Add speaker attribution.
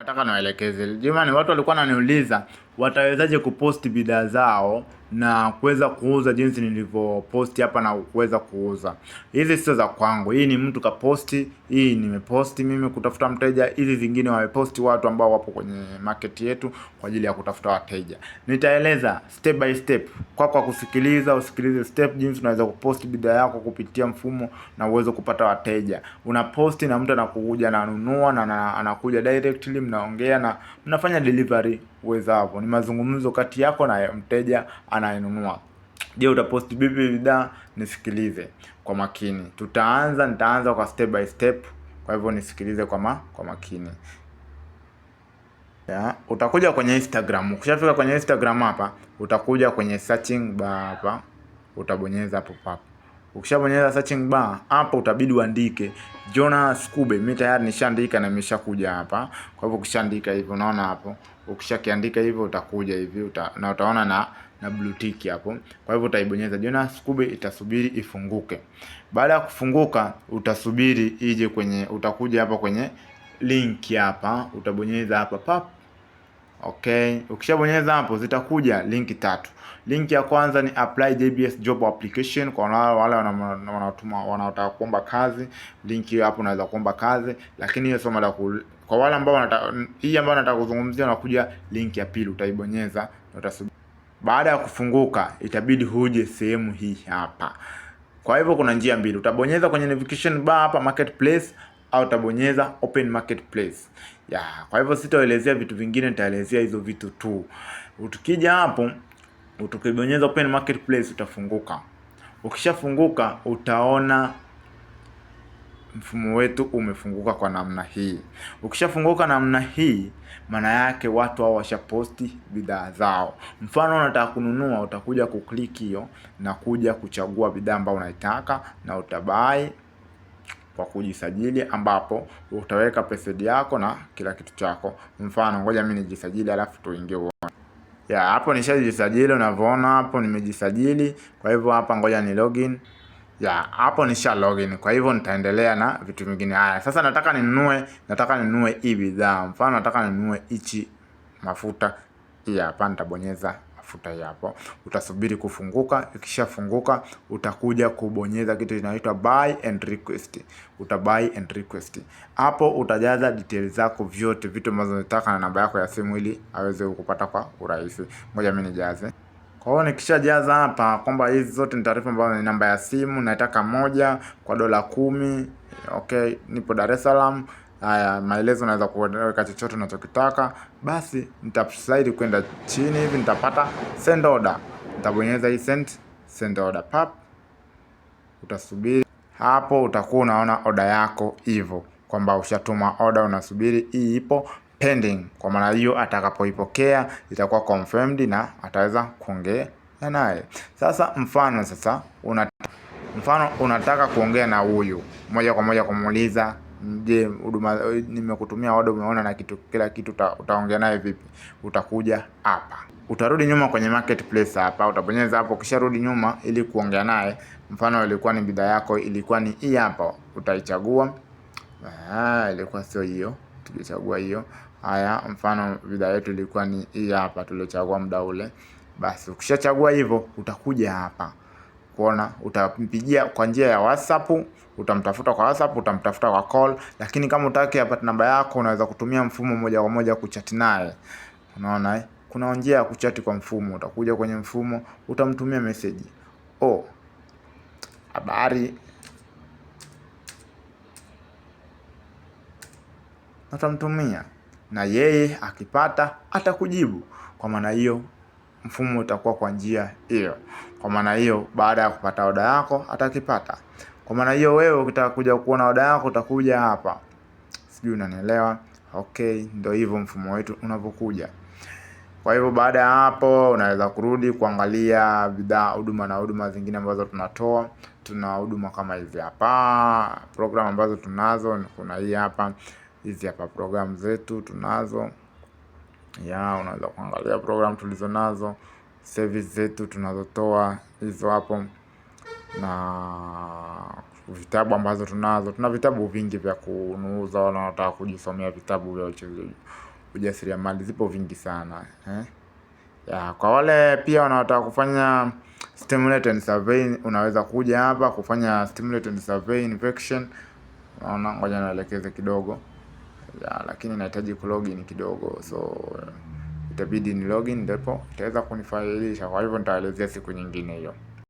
Speaker 1: Nataka niwaelekeze. Jamani, watu walikuwa wananiuliza watawezaje kuposti bidhaa zao na kuweza kuuza jinsi nilivyoposti hapa na kuweza kuuza. Hizi sio za kwangu. Hii ni mtu kaposti, hii nimeposti mimi kutafuta mteja, hizi zingine wameposti watu ambao wapo kwenye market yetu kwa ajili ya kutafuta wateja. Nitaeleza step by step kwa kusikiliza, usikilize step jinsi unaweza kuposti bidhaa yako kupitia mfumo na uweze kupata wateja. Unaposti na mtu anakuja na anunua na anakuja directly, mnaongea na mnafanya delivery uwezavyo. Ni mazungumzo kati yako na mteja anayenunua. Je, utaposti vipi bidhaa? Nisikilize kwa makini. Nitaanza kwa step by step, kwa hivyo nisikilize kwa makini. Ya, utakuja kwenye Instagram. Ukishafika kwenye Instagram hapa, utakuja kwenye searching bar hapa, utabonyeza hapo papo. Ukishabonyeza searching bar hapo, utabidi uandike Jonas Kube. Mimi tayari nishaandika na nimeshakuja hapa. Kwa hivyo ukishaandika hivyo, unaona hapo, ukishakiandika hivyo utakuja hivi na utaona na blue tick hapo. Kwa hivyo utaibonyeza Jonas Kube, itasubiri ifunguke. Baada ya kufunguka, utasubiri ije kwenye, utakuja hapa kwenye link hapa, utabonyeza hapa pap. Okay, ukishabonyeza hapo zitakuja linki tatu. Link ya kwanza ni apply JBS job application kwa wale wanaotuma wanaotaka kuomba kazi. Link hiyo hapo unaweza kuomba kazi, lakini hiyo sio mada kwa wale ambao wanataka hii ambayo nataka kuzungumzia, unakuja link ya pili utaibonyeza na utasubiri. Baada ya kufunguka itabidi huje sehemu hii hapa. Kwa hivyo kuna njia mbili, utabonyeza kwenye navigation bar hapa marketplace au utabonyeza open marketplace. Ya, kwa hivyo sitaelezea vitu vingine, nitaelezea hizo vitu tu. Ukija hapo utukibonyeza open marketplace utafunguka. Ukishafunguka utaona mfumo wetu umefunguka kwa namna hii. Ukishafunguka namna hii, maana yake watu hao washaposti bidhaa zao. Mfano unataka kununua, utakuja kuclick hiyo na kuja kuchagua bidhaa ambayo unaitaka na utabuy kwa kujisajili, ambapo utaweka password yako na kila kitu chako. Mfano ngoja mimi nijisajili alafu tuingie uone. Ya, hapo nishajisajili, unavyoona hapo nimejisajili. Kwa hivyo hapa ngoja ni login. Ya, hapo nisha login. Kwa hivyo nitaendelea na vitu vingine. Haya, sasa nataka ninunue hii bidhaa. Mfano nataka ninunue hichi mafuta hii hapa, nitabonyeza mafuta hii hapo. Utasubiri kufunguka. Ikishafunguka utakuja kubonyeza kitu kinaitwa buy and request. Uta buy and request. Hapo utajaza details zako vyote, vitu ambazo unataka na namba yako ya simu ili aweze kukupata kwa urahisi. Ngoja mimi nijaze. Kwa hiyo nikishajaza hapa kwamba hizi zote ni taarifa ambazo ni namba ya simu, nataka moja kwa $10. Okay, nipo Dar es Salaam. Haya, maelezo naweza kuweka chochote unachokitaka. Basi nitaslide kwenda chini hivi, nitapata send order. Nitabonyeza hii send order pap. Utasubiri hapo, utakuwa unaona order yako hivyo kwamba ushatuma order, unasubiri hii ipo pending. Kwa maana hiyo atakapoipokea itakuwa confirmed na ataweza kuongea naye. Sasa mfano unataka kuongea na huyu moja kwa moja kumuuliza, je, huduma nimekutumia order umeona na kitu kila kitu, utaongea naye vipi? Utakuja hapa, utarudi nyuma kwenye marketplace hapa, utabonyeza hapo, ukisharudi nyuma ili kuongea naye, mfano ilikuwa ni bidhaa yako ilikuwa ni hii hapa, utaichagua. Ah, ilikuwa sio hiyo, tulichagua hiyo. Haya, mfano bidhaa yetu ilikuwa ni hii hapa tuliochagua muda ule. Basi ukishachagua hivyo utakuja hapa kuona, utampigia kwa njia ya WhatsApp, utamtafuta kwa WhatsApp, utamtafuta kwa call, lakini kama utaki apate namba yako unaweza kutumia mfumo moja kwa moja kuchat naye. Unaona eh? Kuna njia ya kuchati kwa mfumo. Utakuja kwenye mfumo, utamtumia message. Oh, habari, utamtumia na yeye akipata atakujibu. Kwa maana hiyo mfumo utakuwa kwa njia hiyo. Kwa maana hiyo baada ya kupata oda yako atakipata. Kwa maana hiyo wewe ukitaka kuja kuona oda yako utakuja hapa. Sijui unanielewa? Okay, ndio hivyo mfumo wetu unavyokuja. Kwa hivyo baada ya hapo unaweza kurudi kuangalia bidhaa, huduma na huduma zingine ambazo tunatoa. Tuna huduma kama hizi hapa, program ambazo tunazo, kuna hii hapa, hizi hapa program zetu tunazo. Ya, unaweza kuangalia program tulizo nazo, service zetu tunazotoa hizo hapo, na vitabu ambazo tunazo. Tuna vitabu vingi vya kunuza, wala wanataka kujisomea vitabu vya ujasiriamali, zipo vingi sana eh? Ya, kwa wale pia wanaotaka kufanya stimulate and survey, unaweza kuja hapa kufanya stimulate and survey infection. Unaona, ngoja naelekeze kidogo ya, lakini nahitaji kulogin kidogo, so itabidi ni login ndipo itaweza kunifailisha. Kwa hivyo nitaelezea siku nyingine hiyo.